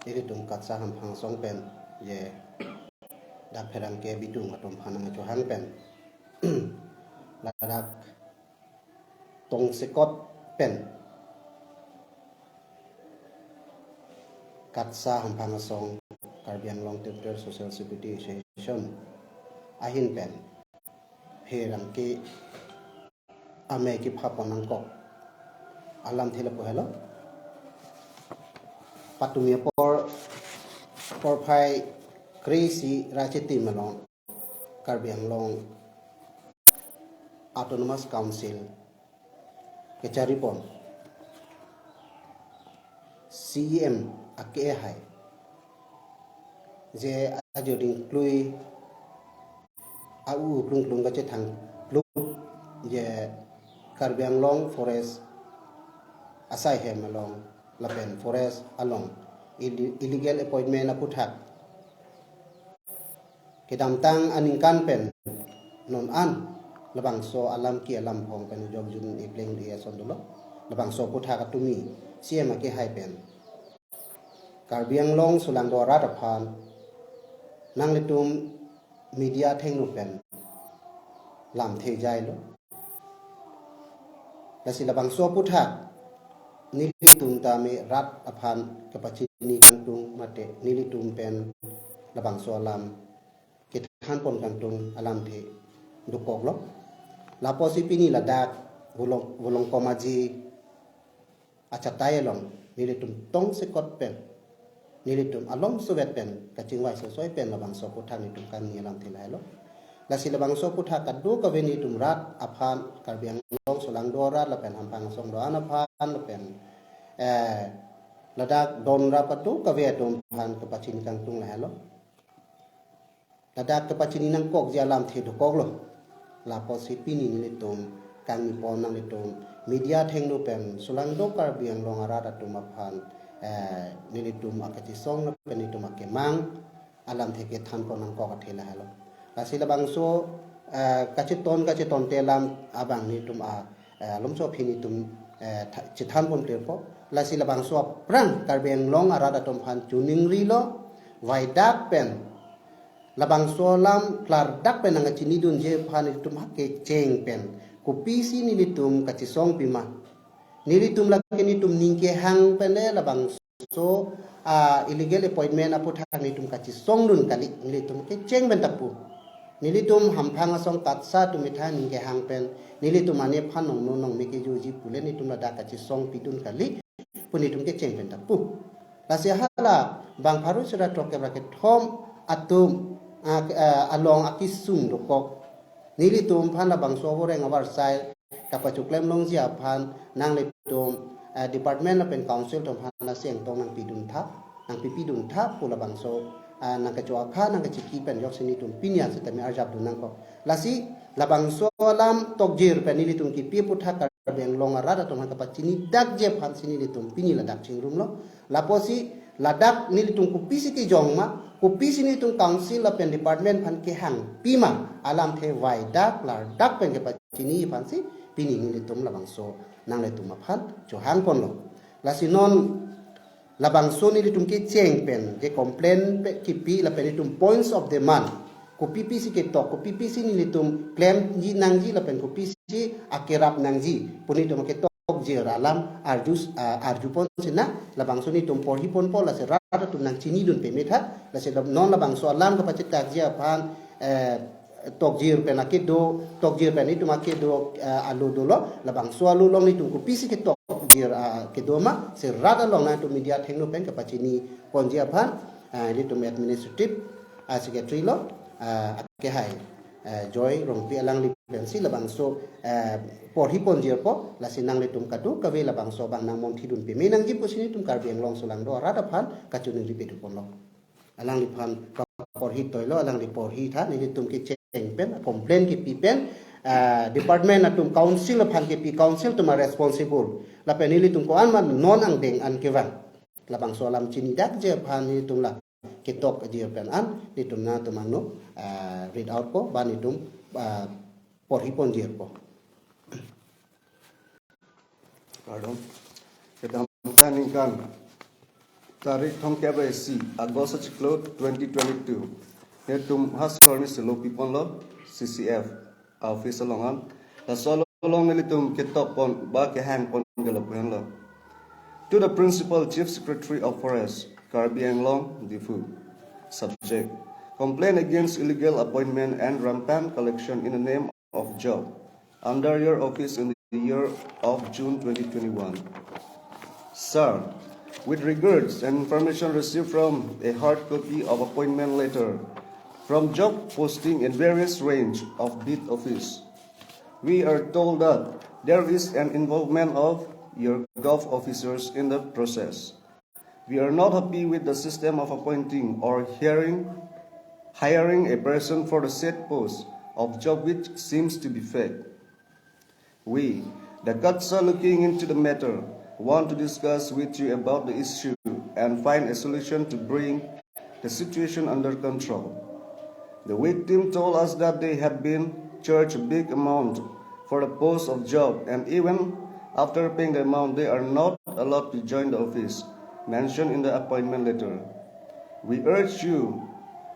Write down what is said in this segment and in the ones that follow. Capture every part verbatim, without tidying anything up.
ilitum KATSSA hamphang asong pen, je dak pherangke bidung atum aphan nangchohang pen, ladak tongsekot pen KATSSA hamphang asong, Karbi Anglong Territorial Social Security Association ahin pen pherangke amei kepha pon nangkok alamthe lapu helo. Patumi apor, porphai kre-isi ra chitim along Karbi Anglong Autonomous Council kechari pon, C E M ake hai, je ajo dingklui a-u klungklung kachethang kluk, je Karbi Anglong Forest asai hem along lapen forest along illi-, illegal appointment aphuthak kedamtang aningkan pen non an labangso alam ke alam phong pen ujok jun ipleng di ason dolo. Labangso aphuthak atumi C E M ake hai pen Karbi Anglong solangdo arat aphan nanglitum media athengno pen lamthe jailo. Lasi labangso aphuthak nelitum tame rat aphan kepachini kangtung mate nelitum pen labangso alam kethan pon kangtung alamthe dokoklo. Lapusi pini ladak Volong, Volongkom Aji achatai along nelitum tongsekot pen, nelitum along suvet pen kachingvai sosoi pen labangso aphuthak nelitum kangni alamthe lahelo. Lasi labangso aphuthak kadokave nelitum rat aphan, Karbi Anglong solangdo arat lapen hamphang asong do-an aphan lapen, eh, ladak don rap kadokave atum aphan kepachini kangtung lahelo. Ladak kepachini nangkokji alamthe dokoklo. Lapusi pini nelitum kangni pon nanglitum media athengno pen solangdo Karbi Anglong arat atum aphan, eh, nelitum akachisong lapen nelitum akemang alamthe kethan pon nangkok athe lahelo. Lasi labangso, eh, kacheton kachetonte alam abang nelitum a, eh, alomso aphi nelitum, eh, tha-, chethan pon klerpo. Lasi labangso aphrang Karbi Anglong arat atum aphan choningrilo, vaidak pen labangso alam klardak pen nangkachinidunji aphan nelitum ha kecheng pen kopisi nelitum kachisong pima. Nelitum lake nelitum ning kehang pen le labangso, ah, illegal appointment aphuthak nelitum kachisongdun kali, nelitum kecheng pen ta pu. Nelitum hamphang asong KATSSA atum methang ning kehang pen nelitum anephan nongno nongme kejoji pule nelitum ladak kachisong pidun kali pu nelitum kecheng pen ta pu. Lasi hala bang pharo sera throk kep ra kethom atum, ah, ke-, ah, along akesung dokok. Nelitum aphan labangso avoreng avarsai kapachoklem longji aphan nanglitum, ah, department lapen council atum aphan lasi ingtong nangpidun tha, nangpipidun tha pu labangso, ah, nangkecho-a kha nangkechiki pen joksi nelitum pini an sitame arjapdun nangkok. Lasi labangso alam tokjir pen nelitum kipi aphuthak Karbi Anglong arat atum aphan kapachini dakji aphansi nelitum pini ladak chingrumlo. Lapusi ladak nelitum kopisi kejong ma, kopisi nelitum council lapen department aphan kehang pima alamthe vaidak klardak pen kepachini aphansi pini nelitum labangso nanglitum aphan chohang ponlo. Lasi non labangso nelitum kecheng pen je complaint pe kipi lapen nelitum points of demand, kopipisi ketok, kopipisi nelitum klemji nangji lapen kopisi akerap nangji pu nelitum ketok jir alam arju, ah, arju ponsi na labangso nelitum porhi ponpo, lasi rat atum nangchinidun peme tha. Lasi lab-, non labangso alam kepachethakji aphan, eh, tokjir pen akedo, tokjir pen nelitum akedo, eh, alo dolo, labangso alo along nelitum kopisi ketok jir, ah, kedo ma, si rat along nangtum media athengno pen kepachini ponji aphan, ah, nelitum administrative, ah, secretary lo, ah, ake hai, eh, Joy Rongpi alangli pensi labangso, eh, porhi ponjirpo, lasi nanglitum kadokave labangso abang nangmonthidun peme nangji pusi nelitum Karbi Anglong solangdo arat aphan kachiningri pidun ponlo. Alangliphan porhi toilo, alangli porhi tha, nelitum kecheng pen, complaint kipi pen, ah, department atum council aphan kipi, council atum a-responsible. Lapen nelitum ko-an ma non angdeng an kevang. Labangso alam chinidakji aphan nelitum la ketok jir pen an, nelitum nangtum angno, ah, read out po, ba nelitum, ah, porhi ponjirpo. Kardom. Kedamtang aningkan Tarik thomkep ra isi August achiklo twenty twenty-two. Netum ha sorni si lo piponlo C C F office along an. Laso along nelitum ketok pon ba kehang pon ke lapu henlo. To the Principal Chief Secretary of Forest, Karbi Anglong, Diphu. Subject: Complaint against illegal appointment and rampant collection in the name of job under your office in the year of June twenty twenty-one. Sir, with regards and information received from a hard copy of appointment letter from job posting in various range of beat office, we are told that there is an involvement of your gov officers in the process. We are not happy with the system of appointing or hiring, hiring a person for the said post of job which seems to be fake. We, the CATSA, looking into the matter, want to discuss with you about the issue and find a solution to bring the situation under control. The victim told us that they had been charged a big amount for the post of job, and even after paying the amount, they are not allowed to join the office mentioned in the appointment letter. We urge you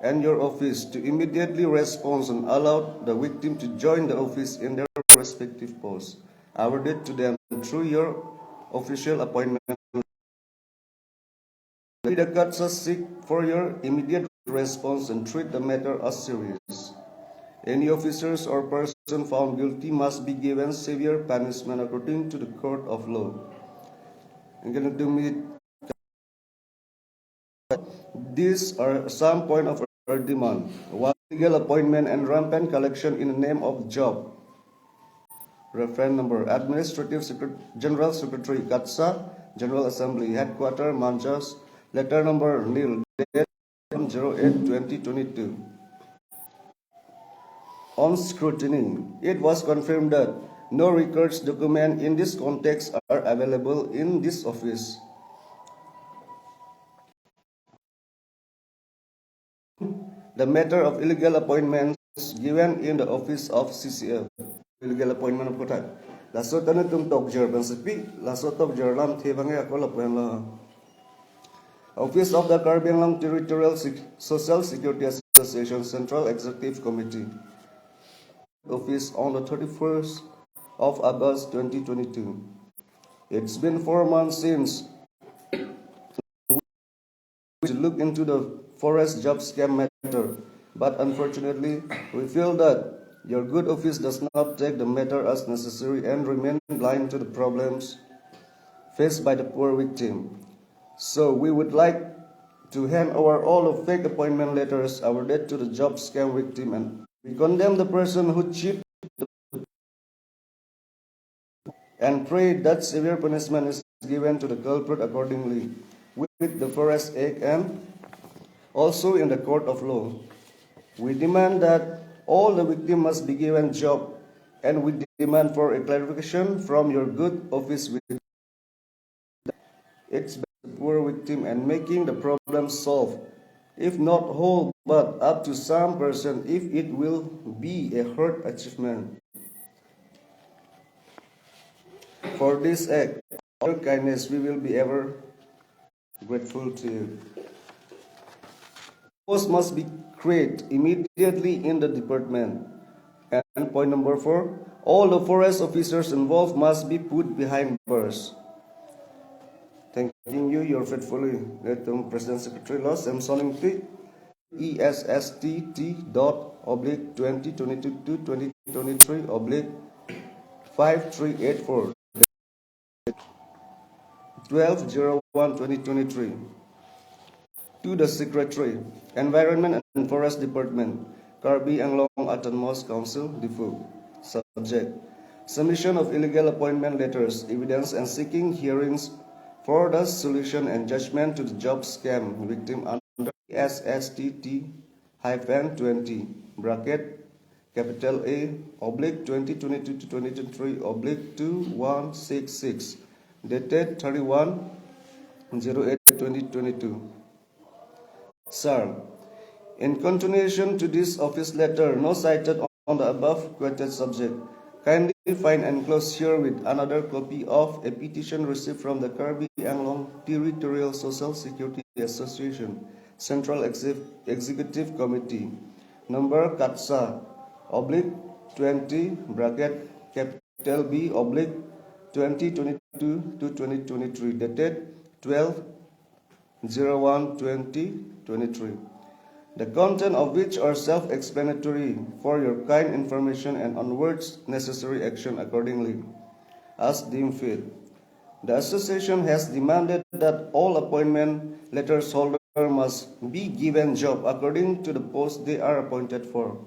and your office to immediately respond and allow the victim to join the office in their respective posts awarded to them through your official appointment. We, the CATSA, seek for your immediate response and treat the matter as serious. Any officers or person found guilty must be given severe punishment according to the court of law. Angke nelitum, these are some point of our demand. One, illegal appointment and rampant collection in the name of job. Reference number: Administrative Secret-, General Secretary, CATSA, General Assembly, Headquarter, Manjaz, letter number nil, date zero eight twenty twenty-two. On scrutiny, it was confirmed that no records document in this context are available in this office. The matter of illegal appointments given in the office of C C F. Illegal appointment of kotak. Laso ta nelitum tokjer pensi pi, laso tokjer lamthe abang ako lapu henlo. Office of the Karbi Anglong Territorial Sec-, Social Security Association Central Executive Committee. Office on the thirty-first of August twenty twenty-two. It's been four months since we look into the forest job scam matter, but unfortunately, we feel that your good office does not take the matter as necessary and remain blind to the problems faced by the poor victim. So we would like to hand over all the fake appointment letters awarded to the job scam victim, and we condemn the person who cheat and pray that severe punishment is given to the culprit accordingly with the Forest Act and also in the court of law. We demand that all the victim must be given job, and we demand for a clarification from your good office with its poor victim and making the problem solved, if not whole, but up to some percent, if it will be a hard achievement. For this act, all kindness, we will be ever grateful to you. Post must be created immediately in the department. And point number four, all the forest officers involved must be put behind bars. Thanking you, your faithfully, nelitum President Secretary lo, Samson Ingti, E S S T T dot oblique twenty twenty-two to twenty twenty-three oblique five three eight four. Twelve zero one twenty twenty-three. To the Secretary, Environment and Forest Department, Karbi Anglong Autonomous Council, Diphu. Subject: Submission of illegal appointment letters, evidence and seeking hearings for the solution and judgment to the job scam victim under S S T T hyphen twenty, bracket, capital A, oblique twenty twenty-two to twenty twenty-three oblique two one six six, dated thirty-one zero eight twenty twenty-two. Sir, in continuation to this office letter, not cited on the above quoted subject, kindly find enclosed here with another copy of a petition received from the Karbi Anglong Territorial Social Security Association Central Exec- Executive Committee, number KATSA oblique twenty bracket capital B oblique twenty twenty-two to twenty twenty-three, dated twelve zero one twenty twenty-three, the content of which are self-explanatory for your kind information and onwards necessary action accordingly, as deemed fit. The association has demanded that all appointment letters holder must be given job according to the post they are appointed for.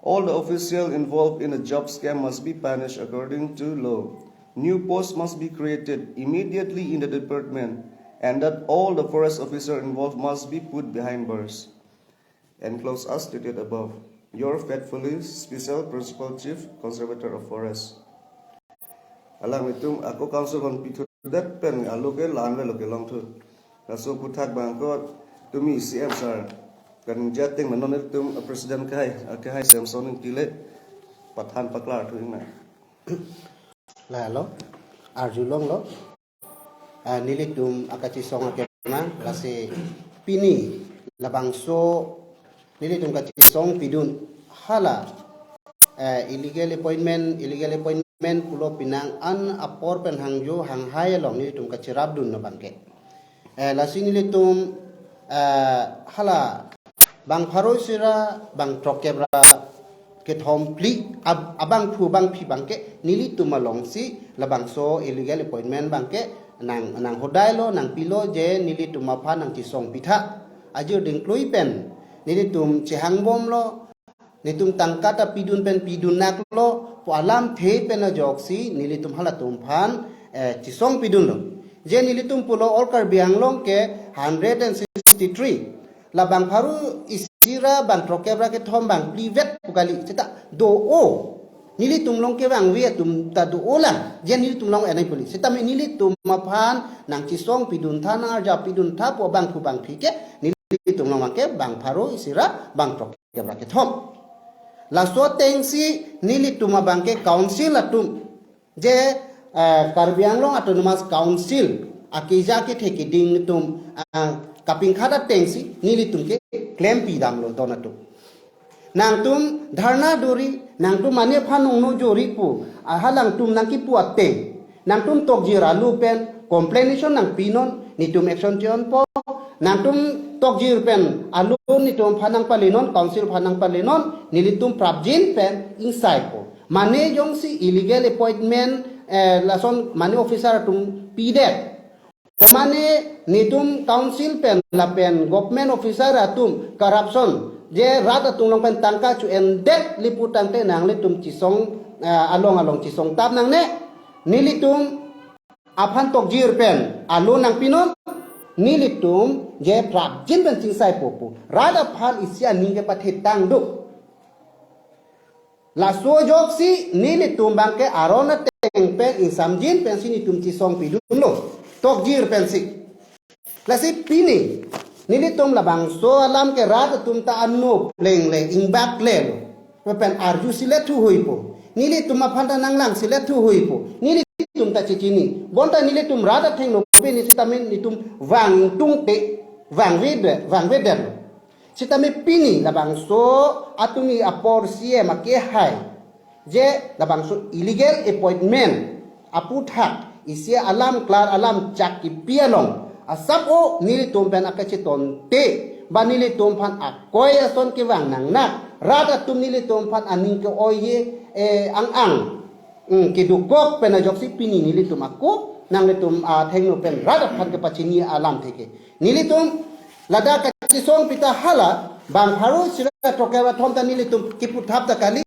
All the official involved in the job scam must be punished according to law. New posts must be created immediately in the department, and that all the forest officer involved must be put behind bars. Enclosed as stated above. Your faithfully, Special Principal Chief, Conservator of Forest. Alanglitum ako council kon pithudet pen alo ke la-an avelo kelong thu. Laso aphuthak abang ako tumi C M sir, kaningje ateng ma non ilitum president kehai, kehai Samson Ingti le pathan paklar thu ingna. Lalo, arjulonglo. Ah, nelitum akachisong akemang, lasi pini labangso nelitum kachisong pidun hala, eh, illegal appointment, illegal appointment pulo penang an apor pen hangjo hanghai along nelitum kachirapdun abangke. Eh, lasi nelitum, eh, hala bang pharo isi ra bang throkkep ra kethom phli ab-, abangphu abangphi abangke nelitum alongsi labangso illegal appointment abangke nang, nanghodailo, nangpilo je nelitum aphan nangchisong pitha. Ajir dingklui pen nelitum chehangbomlo, nelitum tangka ta pidun pen pidun naklo pu alamthe pen ajoksi nelitum halatum aphan, eh, chisong pidunlo. Je nelitum pulo All Karbi Anglong ke hundred and sixty-three. Labang pharo isi ra bang throkkep ra kethom bang phli vet pu kali. Seta do-o. Nelitum along kevangve atum ta do-o lang. Je nelitum along enai puli. Seta me nelitum aphan nangchisong pidun tha, nang-arja pidun tha pu abangphu abangphi ke nelitum along abangke bang pharo isi ra bang throkkep ra kethom. Laso atengsi nelitum abangke council atum je, eh, Karbi Anglong Autonomous Council akeja kethe keding atum, ah, kapingkhat atengsi nelitum ke klempi damlo don atum. Nangtum dharna dori, nangtum mane aphan ongno jori pu, ah, halangtum nangkipu ateng. Nangtum tokjir alo pen complaination nangpinon, nelitum action che-onpo. Nangtum tokjir pen alo nelitum aphan nangpalenon, council aphan nangpalenon, nelitum prapjin pen ingsaipo. Mane jongsi illegal appointment, eh, lason mane officer atum pidet. Mane nelitum council pen lapen government officer atum corruption, je rat atum along pen tangka cho-endet li pu tangte nanglitum chisong, eh, along along chisong tap nangne. Nelitum aphan tokjir pen alo nangpinon, nelitum je prapjin pen chingsaipo pu rat aphan isi aning kepathetang do. Laso ajoksi nelitum abangke aron ateng pen ingsamjin pensi nelitum chisong pidunlo. Tokjir pensi. Lasi pini nelitum labangso alam ke rat atum ta ano pleng le ingbak lelo. Lapen arjusi le thuhuipo. Nelitum aphan ta nanglang si le thuhuipo. Nelitum ta chechini. Bonta nelitum rat athengno pini sitame nelitum vangtungte vangvede, vangvedetlo. Sitame pini labangso atumi apor C M akehai je labangso illegal appointment aphuthak isi alam klar alam chak kipi along asap o nelitum pen akachetonte ba nelitum aphan akoi ason kevang nangnak rat atum nelitum aphan aning ke-oiye, eh, ang-ang, mm, kedukok pen ajoksi pini nelitum ako nanglitum athengno pen rat aphan kepachini alamthe ke. Nelitum ladak kachisong pita hala bang pharo isi ra throkkep ra kethom ta nelitum kiputhap ta kali,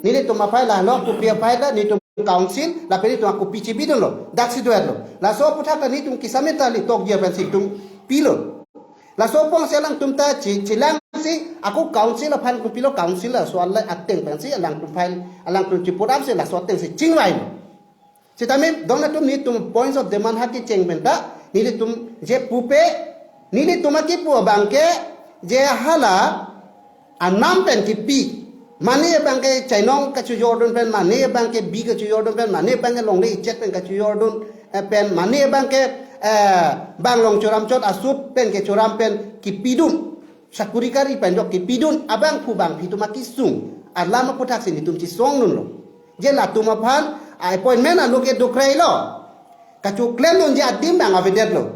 nelitum aphai la lok kopi aphai ta nelitum council lapen nelitum ako pichi bidunlo, daksi duetlo. Laso aphuthak ta nelitum kisame ta li tokjir pensi nelitum pilo. Laso apotsi alangtum ta chi-, chilangsi ako council aphan kopilo, council laso alai ateng pensi alangtum file alangtum chiput apsi laso atengsi chingvailo. Sitame don atum nelitum points of demand ha kecheng pen ta nelitum je pupe nelitum akipu abangke je hala anam pen kipi Mane abang ke chainong kachojordun pen, mane abang ke bi kachojordun pen, mane abang ke longle ichet pen kachojordun, eh, pen, mane abang ke, eh, bang long choram chot asut pen kechoram pen kipidun. Sakuri kari pen jok kipidun abangphu bangphi atum akesung alam aputhaksi netum chesongdunlo. Je latum aphan a-appointment alo ke do krailo. Kachoklemdunji adim bang avedetlo.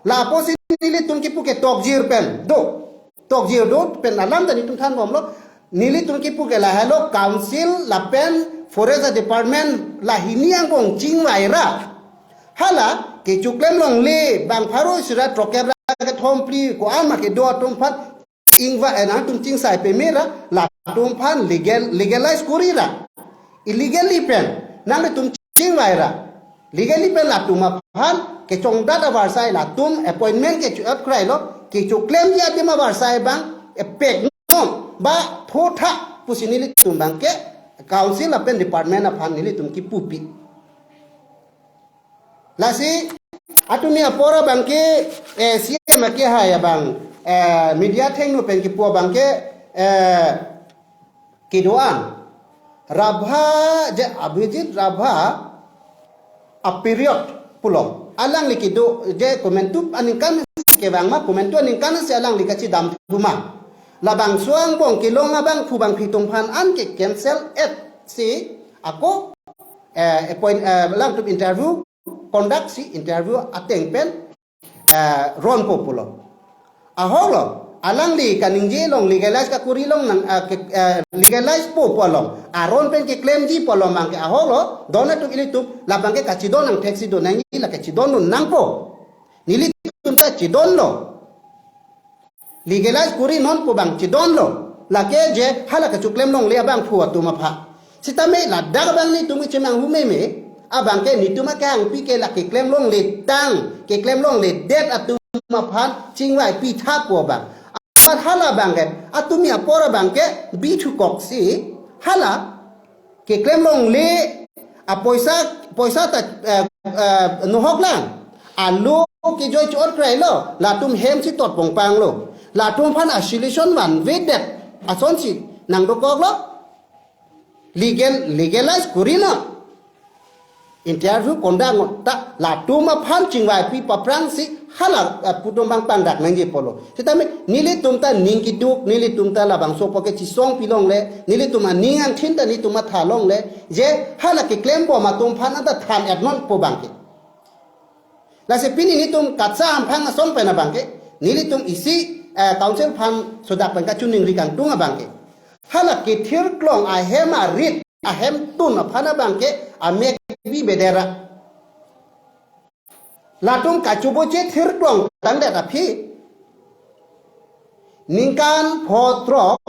Lapusi nelitum kipu ke tokjir pen do. Tokjir do pen alam ta netum thanbomlo. Nelitum kipu ke lahelo council lapen forest department lahini angbong chingvai ra. Hala kechoklem longle bang pharo isi ra throkkep ra kethom phli ko-an ma kedo atum aphan ingvai, eh, nangtum chingsai peme ra, latum aphan legal, legalize kori ra. Illegally pen nangtum chingvai ra. Legally pen latum aphan kechongdat avarsai, latum appointment kecho-ot krailo, kechoklemji adim avarsai bang epek non ba thotha pusi nelitum bang ke council lapen department aphan nelitum kipupi. Lasi atumi apor abang ke, eh, C M ake hai abang, eh, media thengno pen kipu abang ke, eh, kedo-an Rabha, je Abhijit Rabha a-period pulo. Alangli kedo je komantu aningkan si kevang ma, komantu aningkan si alangli kachidam thu ma. Labangso angbong kelong abangphu bangphi atum aphan an ke cancel-et si ako, eh, appoint, eh, alangtum interview conduct si interview ateng pen, eh, ronpo pulo. Ahoklo, alangli kaningje along legalize kakori along nang, eh, ke, eh, legalize po pu along, aron pen keklemji pu along abang ke ahoklo, don atum ilitum labang ke kachidon nang theksi do nangji, lake chidondun nangpo. Nelitum ta chidonlo. Legalize kori non pu abang chidonlo. Lake je hala kechoklem longle abangphu atum aphan. Sitame ladak abang netum kechemanghu meme abang ke netum akehangpi ke la keklem longle tang, keklem longledet atum aphan chingvai pitha pu abang. Amat hala abang ke atumi apor abang ke bithu koksi hala keklem longle apoisa, poisa ta, eh, eh, nohok lang. Alo kejoi chot krailo, latum hem si tot pongpanglo. Latum aphan a-solution vanvedet asonsi nangdokoklo. Legal, legalize kori non. Interview conduct non ta latum aphan chingvaipi paprangsi hala, eh, pu atum abang pangdak nangji pulo. Sitame nelitum ta ning keduk, nelitum ta labangso pu ke chesongpi longle, nelitum aning angthin ta netum matha longle, je hala keklembom atum aphan anta than-et non pu abang ke. Lasi pini netum katsa amphang asong pen abang ke, nelitum isi, eh, council aphan sodak pen kachiningri kangtung abang ke. Hala kethirklong ahem arit, ahemtun aphan abang ke amek bibedet ra. Latum kachoboche thirklong tangdet aphi ningkan pho throk,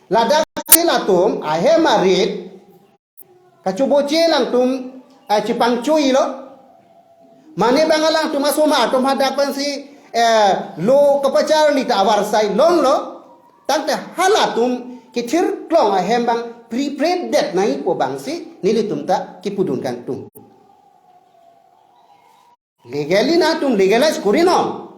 ladak si latum ahem arit kachoboche alangtum, eh, chepangchoilo. Mane abang alangtum asomar atum hadak pensi, eh, lo kepacharli ta avarsai longlo. Tangte halatum kethirklong ahem abang prepared det nangji pu abangsi nelitum ta kipudun kangtung. Legally nangtum legalize kori non.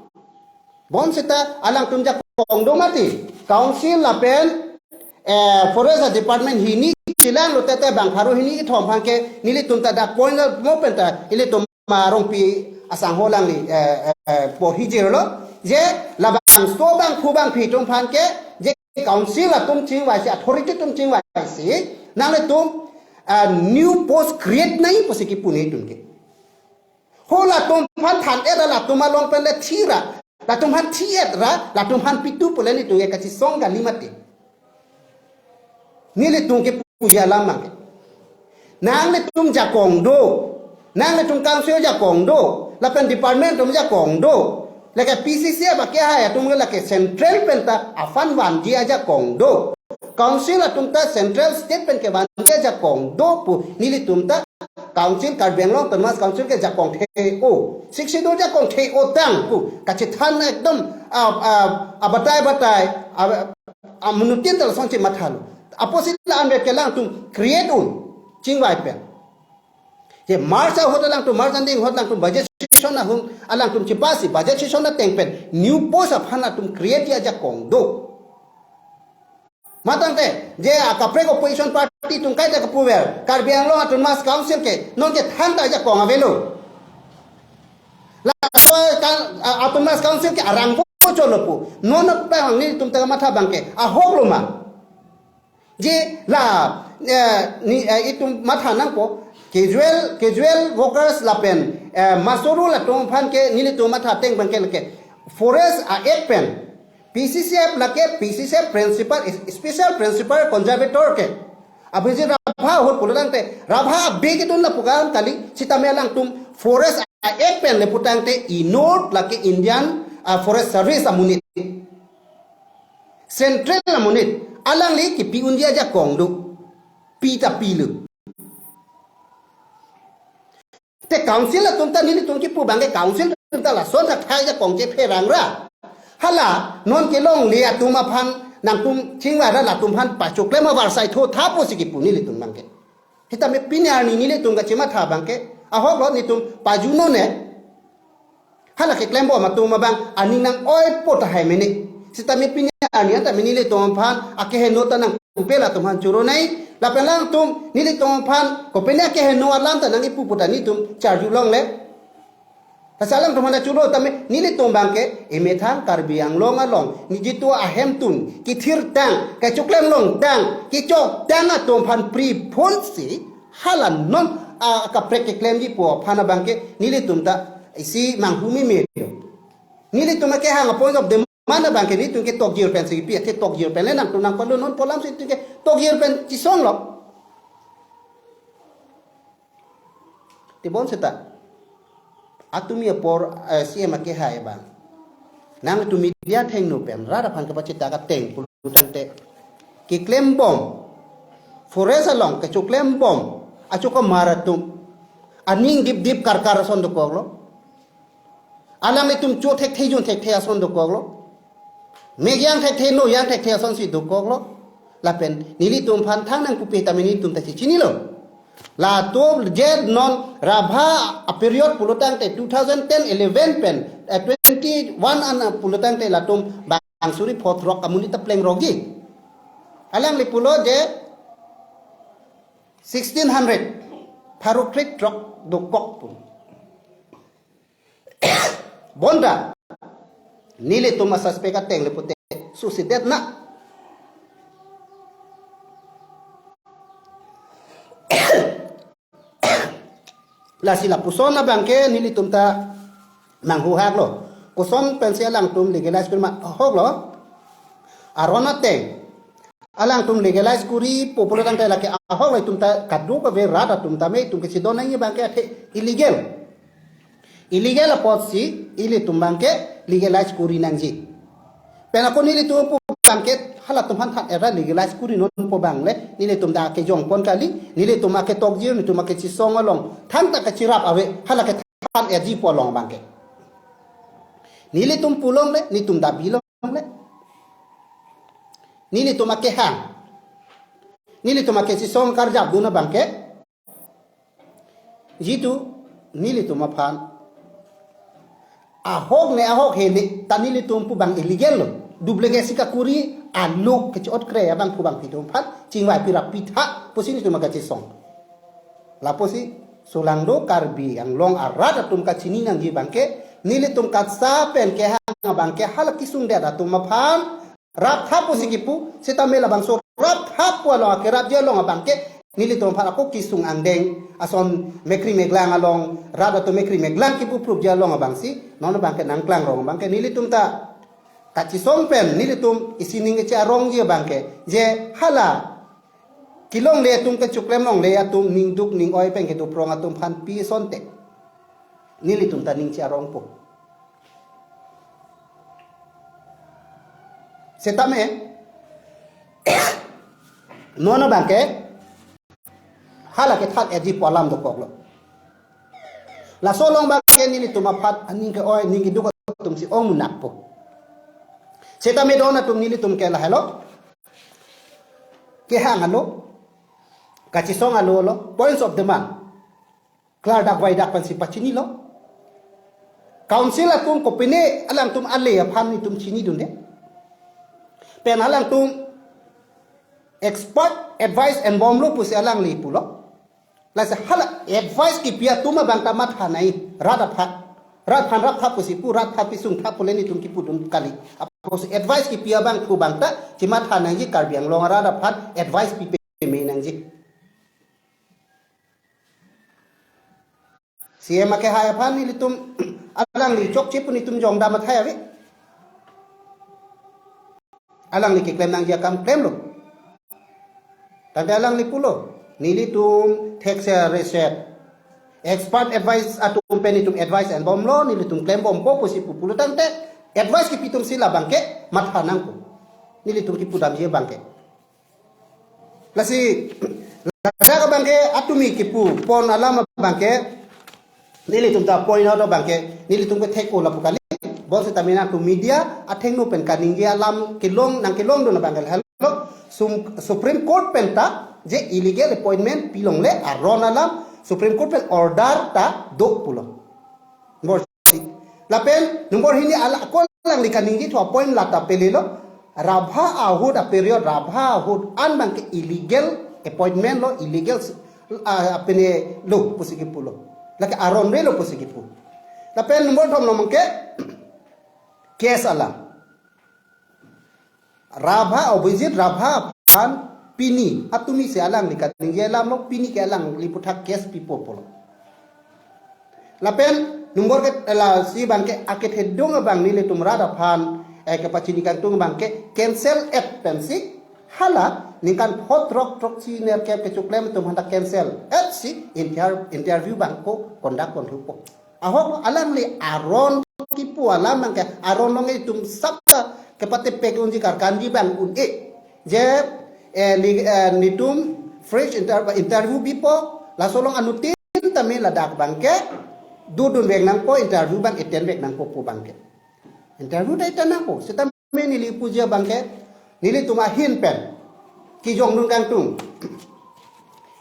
Bonseta alangtum jakong do mati. Council lapen, eh, forest department hini chelanglo tete bang pharo hini kethom aphan ke nelitum ta dak point mo pen ta ilitum Rongpi asangho alangli, eh, eh, eh, porhi jirlo. Je labangso abangphu bangphi atum aphan ke je council atum chingvaisi, authority atum chingvaisi nanglitum, eh, new post create nangji pusi kipu netum ke. Ho latum aphan than-et ra latum along pen le thi ra, latum aphan thi-et ra latum aphan pitu pule netum ke kachesong kali mati. Nelitum kepuji alam abang ke. Nanglitum jakong do. Nanglitum council jakong do. Lapen department atum jakong do. Lake P C C abang ke hai atum lake central pen ta a-fund vanji ajakong do. Council atum ta central state pen kevanji ajakong do pu nelitum ta Council, Karbi Anglong Autonomous Council ke jakong the-o. Sixth Schedule jakong the-o tang pu kachethan ekdom, ah, ah, abatai batai, ah, ah, munutin tal songche mathalo. Apotsi la anvet ke alangtum create un chingvai pen. Je March ahut alangtum, March ending ahut alangtum budget session ahut alangtum chepasi budget session ateng pen new post aphan atum create ajakong do. Matangte, je akaprek opposition party atum kaita kapuver, Karbi Anglong Autonomous Council ke, non ke thangta ajakong avelo. Laso kan, ah, Autonomous Council ke arang po cholo po. Non apa ang nelitum ta matha abangke, ahok lo ma. Je la, eh, ni, eh, itum matha nangpo, casual, casual workers lapen, eh, masoru latum aphan ke nelitum matha ateng abangke lake. Forest a-Act pen, P C C F lake, P C C F principal, special principal conservator ke. Abhijit Rabha ahut pulotangte, Rabha abeg idun lapu kam kali, sitame alangtum Forest a-Act pen le putangte inut lake Indian, ah, Forest Service amonit. Central amonit, alangli kipi unji ajakong do. Pi ta pi lo. Te council atum ta nelitum kipu abangke council atum ta lason ta khai ajakong chepherang ra. Hala, non kelongle atum aphan nangtum chingvai ra latum aphan pachoklem avarsai tho tha pusi kipu nelitum abangke. Sitame pini arni nelitum kachematha abangke, ahok lo nelitum pajunone. Hala keklembom atum abang aning nang-oipo tahai mene. Sitame pini arni anta mene nelitum aphan akeheno ta nangpupela atum aphan choro nai. Lapen alangtum nelitum aphan kopine akeheno alam ta nangkipu pu ta nelitum charju longle. Lasi alangtum aphan choro tame nelitum abangke emethang Karbi Anglong along nelitum ahemtun kithirtang, kachoklemlongtang, kechotang atum aphan pri phonsi hala non, ah, kaprek keklemjipo aphan abangke nelitum ta isi manghumeme lo. Nelitum akehang a-point of demand abangke nelitum ke tokjir pensi pi, athe tokjir pen le nangtum nangpalo, non pu alamsi itum ke tokjir pen chesong lo. Tebon seta. Atumi apor, eh, C M akehai abang. Nangtum media athengno pen rat aphan kapachethak ateng pulotangte, keklembom. Forest along kechoklembom. Achokamar atum. Aning dipdip karkar ason dokoklo. Alanglitum cho thekthe jun thekthe ason dokoklo. Mek yang thekthe, no yang thekthe asonsi dokoklo. Lapen nelitum aphan thang nangpupe tame nelitum ta chechinilo. Latum je non Rabha a-period pulotangte two thousand ten eleven pen, eh, twenty-one an pulotangte latum bang suri pho throk amonit ta plengrokji. Alangli pulo je sixteen hundred pharo krethrok dokok pu. Bonta nelitum a-suspect ateng le pute susidet na. Lasi lapuson abangke nelitum ta manghuhak lo. Koson pensi alangtum legalize kuri ma ahok lo. Aron ateng alangtum legalize kuri popular tangte lake ahok lo, itum ta kadokave rat atum tame itum kesidon nangji abangke athe illegal. Illegal apotsi ilitum abangke legalize kuri nangji. Pen ako nelitum pu abangke halatum aphan than era legalize kuri non pu abang le nelitum ta kejongpon kali, nelitum aketokjir, nelitum akechesong along thangta kachirap ave, hala kethan erji pu along abangke. Nelitum pu longle, nelitum dabi longle. Nelitum akehang, nelitum akechesong karjapdun abangke jitu nelitum aphan ahok ne ahok he ne ta nelitum pu abang illegal lo. Duplicate si kakuri alo kecho-ot kre abang pu abang pitum aphan chingvai pirap pitha pusi nelitum akechesong. Lapusi solangdo Karbi Anglong arat atum kachini nangji abangke nelitum katsa pen kehang abangke hala kesungdet atum aphan raptha pusi kipu, sitame labangso raptha pu along akerapji along abangke nelitum aphan ako kesung angdeng ason mekri meglang along, rat atum mekri meglang kipu prupji along abangsi non abangke nangklangrong abangke nelitum ta kachesong pen nelitum isi ning keche arongji abangke je hala kelongle atum, kechoklem longle atum, ningduk ning-oi pen kedoprong atum aphan pi asonte nelitum ta ning che arongpo. Setame non abangke hala kethan erji pu alam dokoklo. Laso along abangke nelitum aphan aning ke-oi, ning keduk atumsi ong munakpo. Setame don atum nelitum ke lahelo, kehang alo, kachesong alo lo, points of demand klardak vaidak pensi pachinilo. Council atum kopine alangtum ale aphan nelitum chinidunde. Pen alangtum expert advice enbomlo pusi alangli pulo. Lasi hala advice kipi atum abang ta matha nangji, rat aphan. Rat aphan raptha pusi pu, rat aphan pisungtha pule nelitum kipudun kali. Apotsi advice kipi abangphu abang ta chimatha nangji, Karbi Anglong arat aphan advice pipe me nangji. C M akehai aphan nelitum alangli chokche pu nelitum jongdam athai ave. Alangli keklem nangji akam klemlo. Tangte alangli pulo, nelitum thekse reset, expert advice atum pen nelitum advice enbomlo, nelitum klembompo pusi pu pulo tangte advice kipi atumsi labangke matha nangpo. Nelitum kipudamji abangke. Lasi ladak abangke atumi kipupon alam abangke nelitum ta point out abangke nelitum ke thek-o lapu kali. Bonsitame nangtum media athengno pen kaningje alam kelong, nangkelongdun abangke helo. Sum-, Supreme Court pen ta je illegal appointment pilongle aron alam Supreme Court pen order ta do pulo. Number si. Lapen number hini ala ko alangli kaningje thu appoint lata pelelo. Rabha ahut a-period, Rabha ahut an abangke illegal appointment lo, illegal s-, ah, apene lo pusi kipulo. Lake aron re lo pusi kipu. Lapen number thom lo abangke case alam. Rabha, Abhijit Rabha aphan pini atumi si alangli kaningje alam lo, pini ke alangli aputhak case pipo pulo. Lapen number ke lasi abangke akethedung abang nelitum rat aphan, eh, kepachini kangtung abangke cancel et pensi hala ningkan phongo throk throksi nerkep kechoklem atum aphanta cancel et si inter-, interview abangpo conduct ponthupo. Ahok alangli aron kipu alam abangke aron along itum sap ta kepatepek unji karkanji abang un-e. Je, eh, ni, eh, nelitum fresh inter-, interview bipo, laso along anuttin tame ladak abangke dodunvek nangpo, interview abang attendvek nangpo pu abangke. Interview ta attend nangpo, seta me neli puji abangke, nelitum ahin pen kijongdun kangtung.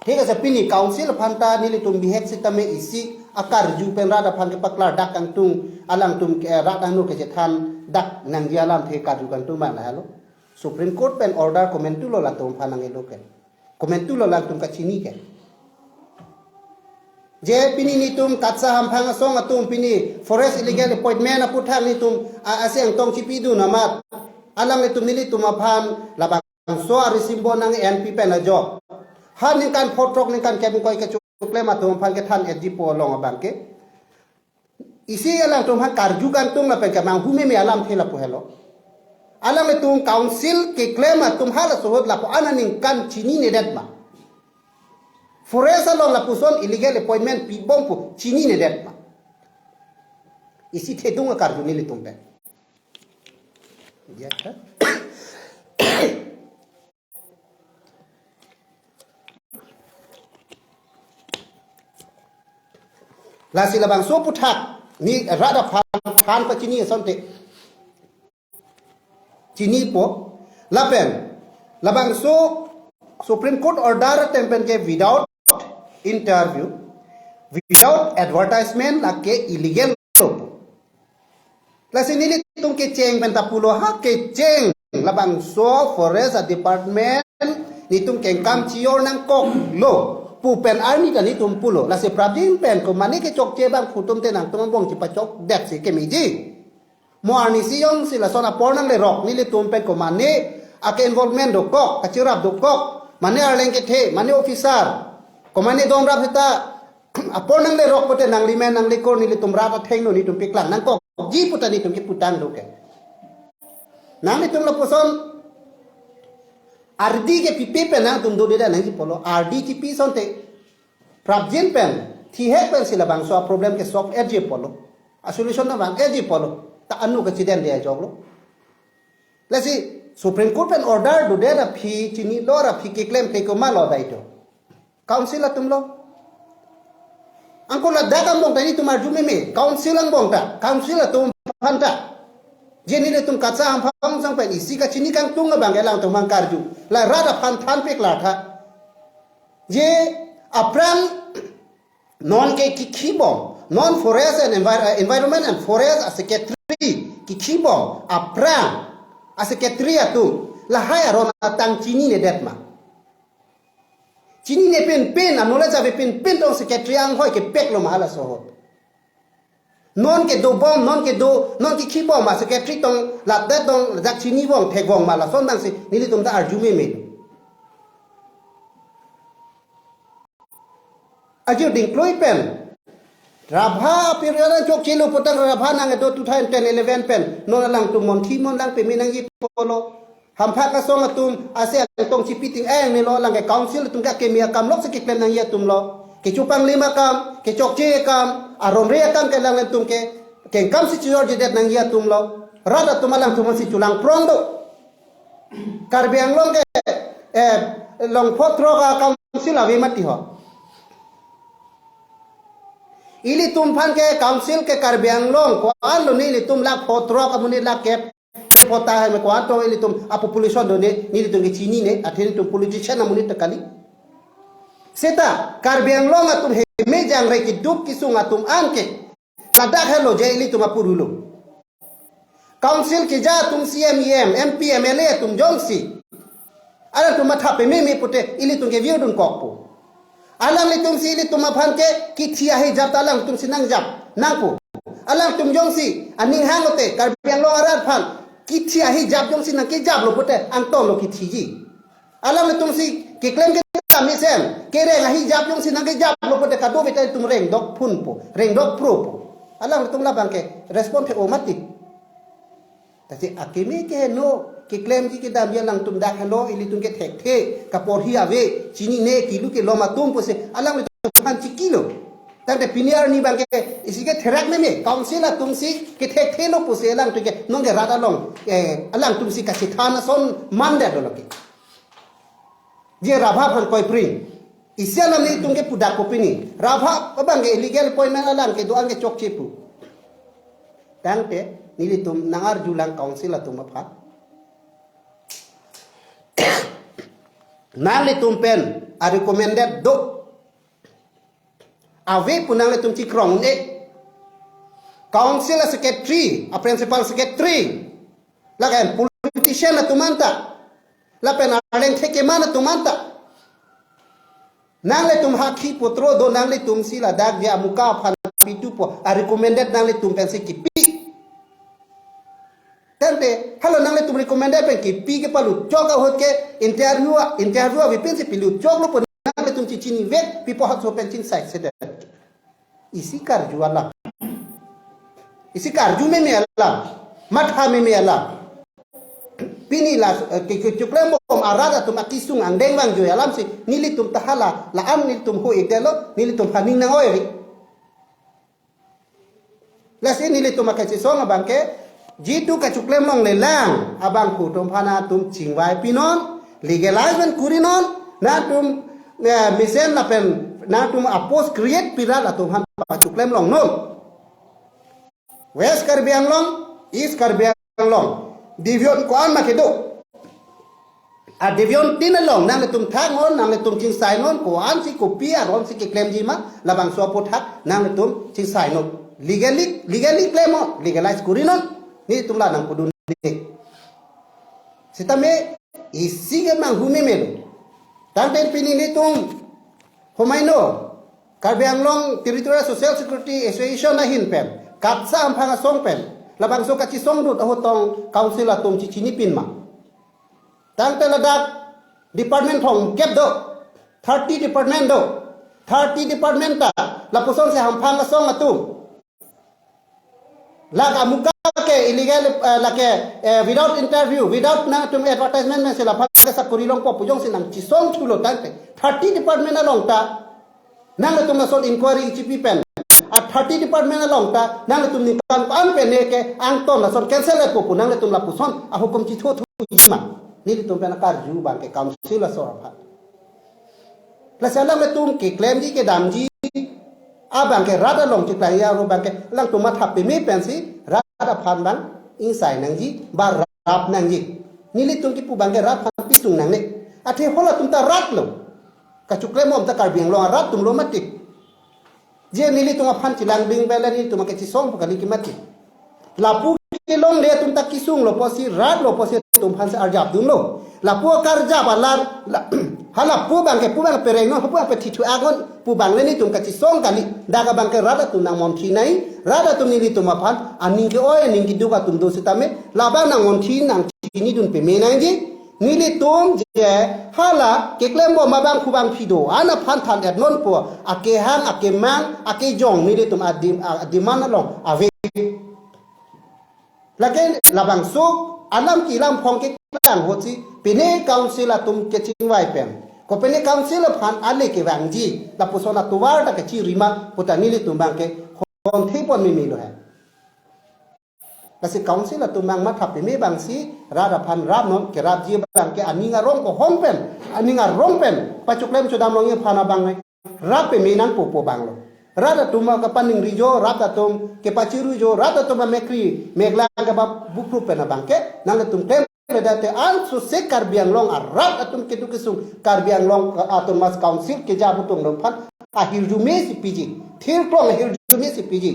Thik ase, pini council aphanta nelitum bihek sitame isi akarju pen rat aphan kepaklardak kangtung, alangtum ke, eh, rat angno kechethan dak nangji alamthe karju kangtung abang lahelo. Supreme Court pen order komantu lo latum aphan nangkelo ke. Komantu lo latum kachini ke. Je pini nelitum KATSA hamphang asong atum pini forest illegal appointment aputhak nelitum a-, asi angtong chipidun amat. Alanglitum nelitum aphan labangso arisimbon nang-enpi pen ajok. Ha ningkan phongo throk ningkan kep ingkoi kechoklem atum aphan kethan etjipo along abangke. Isi alangtum aphan karju kangtung lapen kemanghu meme alamthe lapu helo. Alanglitum council keklem atum halaso ahut lapu an aningkan chininedet ma? Forest along lapuson illegal appointment pibom pu chininedet ma? Isi thedung akarju nelitum pen. Ya, ha? Lasi labangso aputhak neli rat aphan than pachini asonte chinipo. Lapen labangso Supreme Court order atum pen ke without interview, without advertisement lake illegal lo. Lasi nelitum kecheng pen ta pulo, ha kecheng labangso forest department nelitum kengkam chi-or nangkoklo pu pen arni ta nelitum pulo. Lasi prapjin pen komane kechokche abangphu atum te nangtum angbong chipachokdet si kemeji. Mo arnisi jongsi lason apor nanglerok nelitum pen komane ake-involvement dokok, kachirap dokok, mane arleng kethe, mane officer, komane domrap seta apor nanglerok pute nanglimen nanglikor nelitum rat athengno nelitum paklang nangkokji pu ta nelitum kiputang do ke. Nanglitum lapuson ardi ke pipe pen nangtum dodedet nangji pulo, ardi kipi asonte prapjin pen, thihek pensi labangso aproblem ke solve etji pulo. Asolution ta vang etji pulo. Ta anu kachidende ajoklo. Lasi Supreme Court pen order dodet aphi chinilo ra aphi keklem ke komatlo dai do? Council atum lo. Anke ladak angbong ta nelitum arju meme, council angbong ta, council atum aphanta. Je nelitum KATSA hamphang asong pen isi kachini kangtung abang alangtum aphan karju. La rat aphan than paklar tha. Je aphrang non ke kikhibom, non forest and envir-, eh, environment and forest a-secretary kikhibom aphrang a-secretary atum lahai aron atang chininedet ma? Chinine pen pen, a-knowledge ave pen pen tong secretary anghoi kepek lo ma halaso ahut. Non kedo bom, non kedo, non kekhi bom ma secretary tong, ladak tong, ladak chini bom, thek bom ma lason abang si, nelitum ta arju meme. Ajir dingkloi pen. Rabha period an chokchelo putang Rabha nang edo two thousand ten eleven pen. Non alangtum monthi mon lang peme nangji pulo. Hamphak asong atum ase atong chipi ting-eng nelo, alang ke council atum ke akeme akam lok si keklem nangji atum lo. Kechupang lima akam, kechokche akam, aromre akam ke alangtum ke, kengkam si chojorjedet nangji atum lo. Rat atum alangtum si chulang prong do. Karbi Anglong ke, eh, long pho throk a-council ave mati ho. Ilitum aphan ke council ke Karbi Anglong ko-an lo ne, ilitum lakh pho throk amonit, lakh kep pho ta hai me ko-an tong ilitum a-population do ne, nelitum ke chinine, athe nelitum politician amonit ta kali. Seta Karbi Anglong atum heme jangre keduk kesung atum an ke ladak helo je ilitum apuru lo. Council keja atum, C M, E M, M P, M L A atum jongsi alangtum matha pememe pute ilitum ke virdun kokpo. Alanglitum si ilitum aphan ke kithi ahijap ta alangtum si nangjap nangpo. Alangtum jongsi aning hang lote Karbi Anglong arat aphan kithi ahijap jongsi nangkejaplo pute angton lo kithiji. Alanglitum si keklem kedam mesen, kereng ahijap jongsi nangkejaplo pute kadokave ta ilitum rengdok phunpo, rengdok propo. Alanglitum labang ke respond the-o mati. Tasi akeme ke no, keklemji kedamji alangtum dak helo, ilitum ke thekthe, kaporhi ave, chinine, kilu kelom atum pusi alanglitum aphan chikilo. Tangte pini arni abang ke isi ke therak meme, council atum si kethekthelo pusi alangtum ke, nonke rat along, eh, alangtum si kachethan ason mande dolo ke. Je Rabha aphan koipring. Isi alam nelitum ke pudakpo pini. Rabha abang ke illegal appointment alang kedo-an ke chokche pu. Tangte nelitum nangarjulang council atum aphan. Nanglitum pen a-recommended do. Ave pu nanglitum chikrong ne. Council a-secretary, a-principal secretary. Lapen politician atum anta. Lapen arleng theke man atum anta. Nanglitum hakhi putro do, nanglitum si ladak je amuka aphan pitupo, a-recommended nanglitum pensi kipi. Tangte, halo nanglitum recommended pen kipi kepalut chok ahut ke interview, interview ave pensi pilut choklo pu nanglitum chichinivek, pipo hatso pen chingsai sedet. Isi karju alam. Isi karju meme alam. Matha meme alam. Pini la, eh, ke, kechoklem bom arat atum akesung angdeng vangjoi alam si nelitum ta hala, la-an nelitum ho-ikdetlo, nelitum haning nang-oi ri. Lasi nelitum akachesong abang ke, jitu kachoklem longlelang abang hu atum aphan nangtum chingvai pinon, legalize pen kurinon, nangtum, eh, mesen lapen nangtum a-post create pi rat atum aphan kachoklem longnon. West Karbi Anglong, East Karbi Anglong, division ko-an ma kedo. A-division tin along nanglitum thaknon, nanglitum chingsainon, ko-an si kopi aron si keklemji ma, labangso aphuthak nanglitum chingsainon. Legally, legally klemnon, legalize kurinon, nelitum la nangpudun ne. Sitame isi ke manghu meme lo. Tangte pini nelitum homai no, Karbi Anglong Territorial Social Security Association ahin pen, KATSSA hamphang asong pen, labangso kachesong dut ahut tong council atum chichinipin ma. Tangte ladak department thomkep do, thirty department do, thirty department ta, lapuson si hamphang asong atum. Lake amuka ke illegal, eh, lake, eh, without interview, without nangtum advertisement mesen laphan ke sakori longpo pu jongsi nangchesong thulo tangte. Thirty department along ta nangtum lason inquiry chipi pen. A thirty department along ta nangtum ningkan ko-an pen ne ke angton lason cancel le pu pu nangtum lapuson ahukum chitho thuji ma. Nelitum pen akarju abang ke council aso aphan. Lasi alanglitum keklemji kedamji abang ke rat along chiklang ya ro abang ke alangtum matha peme pensi rat aphan abang ingsai nangji ba rap nangji. Nelitum kipu abang ke rat aphan pisung nangne. Athe halatum ta rat lo. Kachoklem bom ta Karbi Anglong arat atum lo mati. Je nelitum aphan chelang bing bela nelitum akechesong pu kali ke mati. Lapu kelongle atum ta kesung lo pusi, rat lo pusi atum aphan si arjap dunlo. Lapu akarjap alar, la, Hala pu abangke pu abang pereng non, pu abang pethi thu agon, pu abang le netum kachesong kali. Dak abangke rat atum nangmonthi nai, rat atum nelitum aphan aning ke-oi, aning keduk atum do sitame, labang nangmonthi nangchinidun peme nangji. Nelitum je hala keklem bom abang pu abang phi do, an aphan than-et nonpo, akehang, akemang, akejong nelitum adim, a-, demand along ave. Lake labangso alam kelam phong ke klang ahutsi pine council atum kechingvai pen, ko pine council aphan ale kevangji, lapuson atovar ta kachirima puta nelitum abangke konthe pon meme lo he. Lasi council atum abang matha peme abangsi rat aphan rap non, kerapji abangke aning arong kohom pen, aning arong pen pachoklem chodam longji aphan abang rap peme nangpo pu abang lo. Rat atum kapaningri jo, rat atum kepachiru jo, rat atum amekri meklang kepabuprup pen abangke nangtum klemkledet te, anso se Karbi Anglong arat atum keduk kesung Karbi Anglong Autonomous Council keja atum aphan ahirjume si piji, thirklong ahirjume si piji.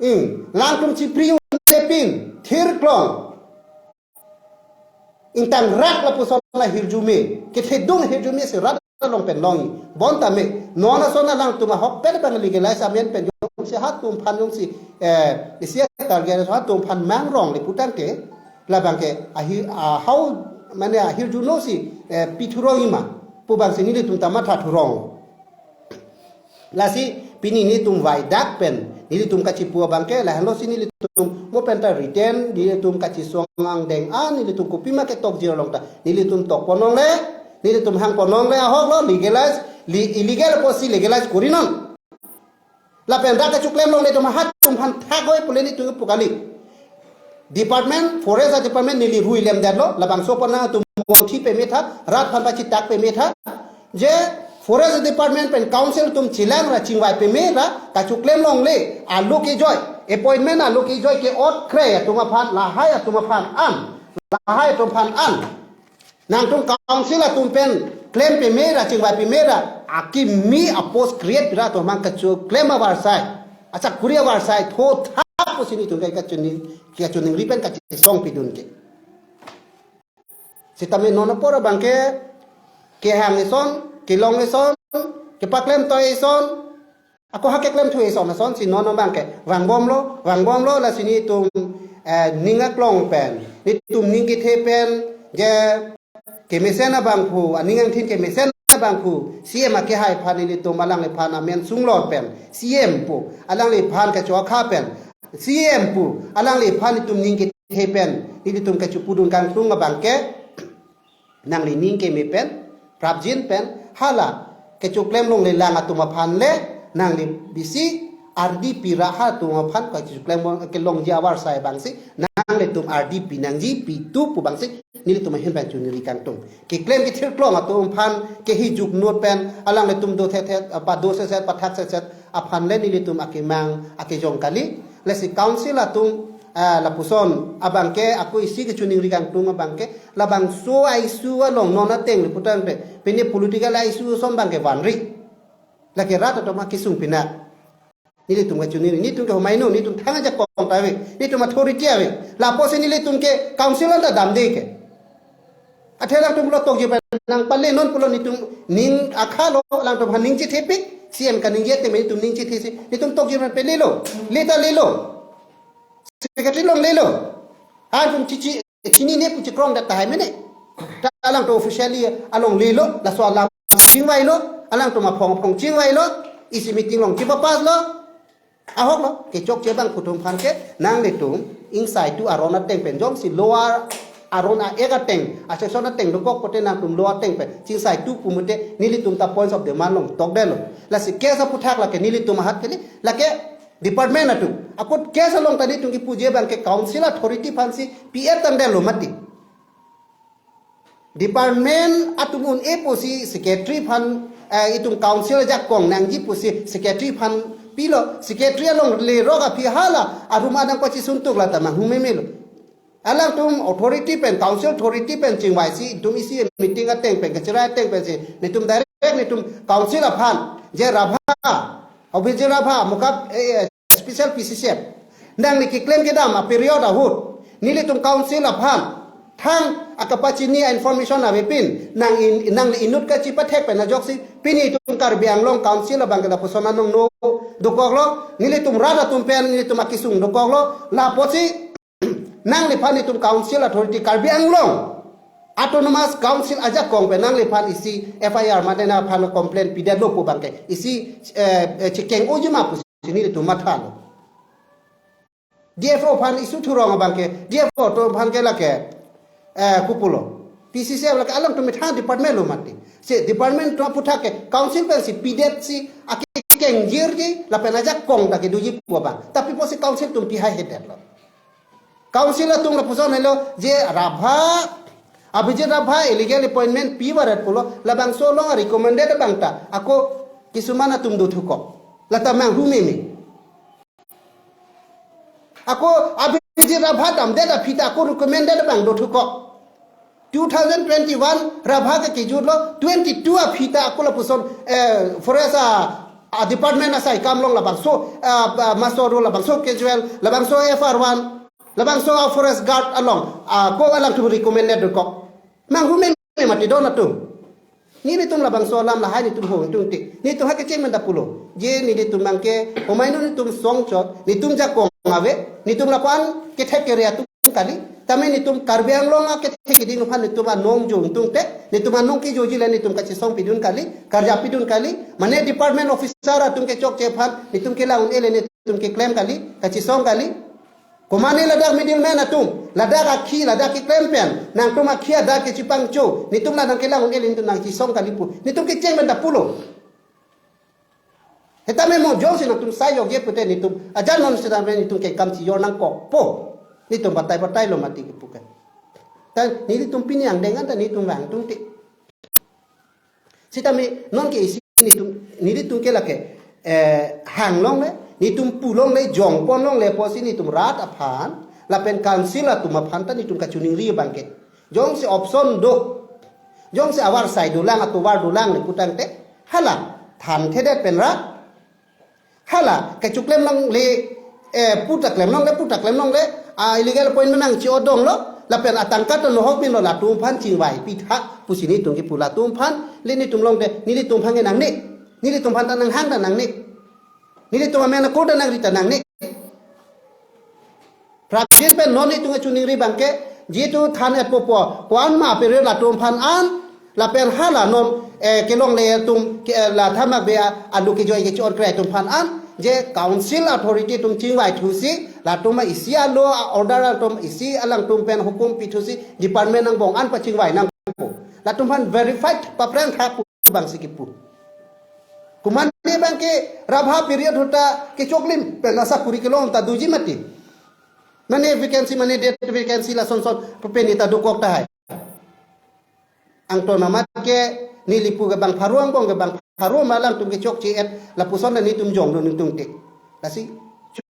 Hmm, langtum chipri un-e pin, thirklong. Ingtangrak lapuson ahirjume, kethedung ahirjume si rat along pen longji. Bonta me, non ason alangtum ahok pen abang legalize amen pen jongsi hatum aphan jongsi, eh, isi target hatum aphan mangrong le putangte, labangke ahi, ah, hau, mane ahirjuno si, eh, pithurongji ma pu abangsi nelitum ta matha thurong. Lasi pini nelitum vaidak pen nelitum kachipu abangke lahenlo si nelitum mo pen ta written, nelitum kachisong angdeng an nelitum kopima ketokji along ta nelitum tok pon longle, nelitum hang pon longle, ahok lo legalize, li-, illegal apotsi legalize kori non. Lapen dak kachoklem longle atum hatum aphan thak oi pu le nelitum pu kali. Department, Forest Department neli rui lemdetlo, labangso aphan nangtum monthi peme tha, rat aphan pachitak peme tha. Je Forest Department pen Council atum chelang ra chingvai peme ra, kachoklem longle, alo kejoi, appointment alo kejoi ke-ot kre atum aphan, lahai atum aphan an, lahai atum aphan an. Nangtum Council atum pen klem peme ra, chingvai peme ra, akimi a-post create ra atum aphan kachoklem avarsai, achakuri avarsai, tho tha pusi nelitum kai kachini, kachiningri pen kachesong pidun ke. Sitame non apor abangke kehang eson, kelong eson, kepaklem toi eson, ako ha keklem thu eson eson si non abangke vangbomlo, vangbomlo, lasi nelitum, eh, ning aklong pen, nelitum ning kethe pen, je kemesen abangphu, aning angthin kemesen abangphu, C M akehai aphan nelitum alangliphan amen sunglor pen, C M pu, alangliphan kachokha pen, C M pu, alangliphan nelitum ning kethe pen, nelitum kachipudun kangtung abangke, nangli ning keme pen, prapjin pen, hala, kechoklem longle lang atum aphan le, nangli bisi, ardi pira ha atum aphan, kechoklem long-, kelongji avarsai abangsi, nanglitum ardi pinangji, pitu pu abangsi, nelitum ahin pen chuningri kangtung. Keklem kethirklong atum aphan, kehi juknut pen, alanglitum do thethe, apa do seset, pathak seset, aphan le nelitum akemang, akejong kali, lasi Council atum, ah, lapuson abangke, ako isi kachiningri kangtung abangke, labangso a-issue along non ateng le putangte, pine political a-issue ason abangke vanri. Lake rat atum akesung pina. Nelitum kachiningri, nelitum ke homai no, nelitum thang ajakong ta ave, nelitum authority ave. Lapusi nelitum ke Council anta damde ke. Athe alangtum lo tokji pen nangpale non pulo nelitum ning akha lo, alangtum aphan ning chethepik, C M kaningje te nelitum ning chethe si, nelitum tokji pen pelelo, leta lelo. Secretary longlelo. Atum chichi, chinine pu chikrongdet tahai mene. Ta alangtum officially alonglelo, laso alam chingvailo, alangtum aphong aphong chingvailo, isi meeting along chipapasslo. Ahok lo, kechokche abangphu atum aphan ke, nanglitum, ingsai tu aron ateng pen jongsi lower aron a-ek ateng, a-section ateng dokok pote nangtum lower ateng pen, chingsai tu pu mute, nelitum ta points of demand along tokdetlo. Lasi case aphuthak lake nelitum ahat kali, lake department atum. Ako case along ta nelitum kipuji abangke Council authority aphansi pi-et tangdetlo mati. Department atum un-e pusi secretary aphan, eh, itum Council ajakong nangji pusi secretary aphan pilo, secretary along lerok aphi hala, arum adang pachisuntuk lata manghumeme lo. Alangtum authority pen, Council authority pen chingvaisi, itum isi meeting ateng pen, kachirai ateng pensi, nelitum direct nelitum Council aphan, je Rabha, Abhijit Rabha, mukap, eh, special P C C F. Nangli keklem kedam a-period ahut, nelitum Council aphan, thang akapachini a-information avepin, nang in, nangli inut kachipathek pen ajoksi, pini itum Karbi Anglong Council abang ke lapuson anong no dokoklo, nelitum rat atum pen nelitum akesung dokoklo, lapusi nangliphan itum Council Authority Karbi Anglong Autonomous Council ajakong pen nangliphan isi F I R mate nangphan complaint pidetlo pu abang ke isi, eh, eh, chekeng ojima pusi nelitum mathalo. D F O aphan isu thurong abang ke, D F O atum aphan ke lake, eh, kopulo. P C C F lake alangtum methang department lo mati. Si department atum aphuthak ke council pensi pidet si akekengjirji lapen ajakong ta kedoji pu abang. Tapi pusi council atum pihai hedetlo. Council atum lapuson helo je Rabha, Abhijit Rabha illegal appointment pivaret pulo, labangso along recommended abang ta ako kisuman atum dothukok. Lata manghu meme. Ako Abhijit Rabha damdet aphi ta ako recommended abang dothukok. Two thousand twenty-one Rabha ke kejutlo, twenty-two aphi ta ako lapuson, eh, forest a, a department asai kam along labangso, ah, ah, master roll labangso casual, labangso F R one, labangso a forest guard along, ah, ako alangtum recommended dokok. Manghu meme mati don atum. Nelitum labangso alam lahai nelitum hong tungte. Nelitum ha kecheng menda pulo. Je nelitum abang ke, omai nelitum songchot, nelitum jakong ave, nelitum lapu-an kethek kere atum kali. Tame nelitum Karbi Anglong akethek keding aphan nelitum anong jong tungte, nelitum anong kejoji le nelitum kachesong pidun kali, karja pidun kali, mane department officer atum kechokche aphan, nelitum kelang un-e le nelitum keklem kali, kachesong kali. Komane ladak middleman atum, ladak akhi, ladak keklem pen, nangtum akhi adak kechipangcho, nelitum la nangkelang un-e le nelitum nangchesong kali pu. Nelitum kecheng menda pulo. Hetame mo jongsi nangtum sai yokye pute nelitum, ajan non sitame nelitum ke kam chijor nangkokpo. Nelitum batai batai lo mati kepu ke. Ta nelitum pini angdeng an ta nelitum vang tungte. Sitame non ke isi nelitum, nelitum ke lake, eh, hang longle, nelitum pu longle, jongpon longle pusi nelitum rat aphan, lapen council atum aphan ta nelitum kachiningri abang ke. Jongsi option do, jongsi avarsai dolang, atovar dolang le pu tangte, hala thanthedet pen ra, hala kechoklem longle, eh, pu ta klem longle, pu ta klem longle, a illegal appointment nangchi-odonglo, lapen atangka ta nohok minlo, latum aphan chingvai pitha pusi nelitum kepu, latum aphan le nelitum longde, nelitum aphan ke nangne, nelitum aphan ta nanghang ta nangne, nelitum amen ako ta nangri ta nangne. Prapjin pen non nelitum kachiningri abang ke, jitu than-etpo pu, ko-an ma period latum aphan an, lapen hala non, eh, kelongle atum, ke, eh, la thamak be a, alu kejoi kechi-or kre atum aphan an, je council authority atum chingvai thusi, latum isi alo a order atum isi alangtum pen hukum pithusi, department angbong an pachingvai nangpo. Latum aphan verified paphrang tha pu abangsi kepu. Komane abang ke Rabha period ahut ta kechoklim pen asakuri kelong ta doji mati. Mane vacancy, mane dead vacancy lason son pepeni ta dokok tahai. Angton amat ke neli pu ke bang pharo angbong ke bang pharo ma alangtum kechokche-et lapuson ta nelitum jongdun tungte. Lasi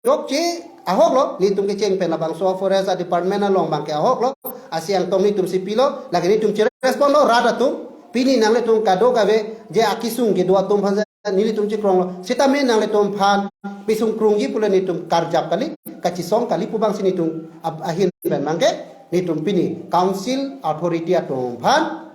chokche ahok lo, nelitum kecheng pen labangso forest a department along abang ke ahok lo, asi angtong nelitum si pilo, lake nelitum chirespond lo rat atum, pini nanglitum kadokave je akesung kedo atum aphan nelitum chikrong lo, sitame nanglitum aphan pisung krungji pule nelitum karjap kali, kachesong kali pu abangsi nelitum ap-, ahin pen abang ke, nelitum pini council authority atum aphan,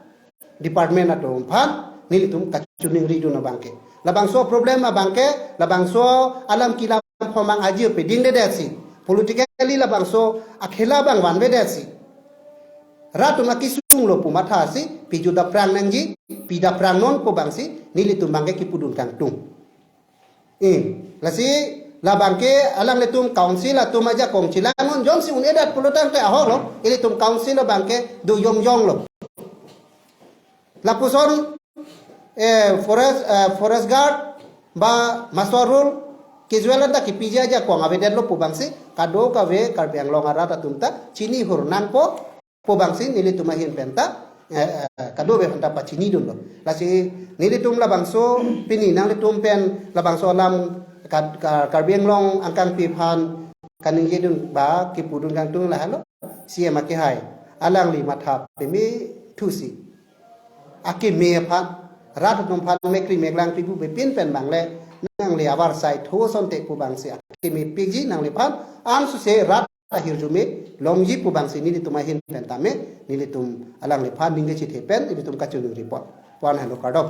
department atum aphan nelitum kachiningri dun abang ke. Labangso problem abang ke, labangso alam kelam phomang ajir peding dedetsi, politically labangso akhela abang vanvedetsi, rat atum akesung lo pu mathasi, piju daprang nangji, pi daprang non pu abangsi nelitum abang ke kipudun kangtung. Eh, lasi labang ke alanglitum council atum ajakong chelang un, jongsi un-edet pulo tangte ahok lo, ilitum council abang ke do yong yong lo. Lapuson, eh, forest, eh, forest guard ba master roll casual anta kepiji ajakong avedetlo pu abangsi kadokave Karbi Anglong arat atum ta chinihur nangpo pu abangsi nelitum ahin pen ta, eh, eh, kadokave aphan ta pachinidunlo. Lasi nelitum labangso pini nanglitum pen labangso alam Kar-, Kar-, Karbi Anglong angkangpi aphan kaningjedun ba kipudun kangtung lahelo, C M akehai alangli matha peme thusi, akeme aphan, rat atum aphan mekri meklang pibu bepin pen abang le, nangli avarsai tho asonte pu abangsi akeme piji nangliphan, ansose rat ahirjume longji pu abangsi nelitum ahin pen tame nelitum alangliphan ning kachethe pen nelitum kachiningri pon. Pu-an henlo, kardom.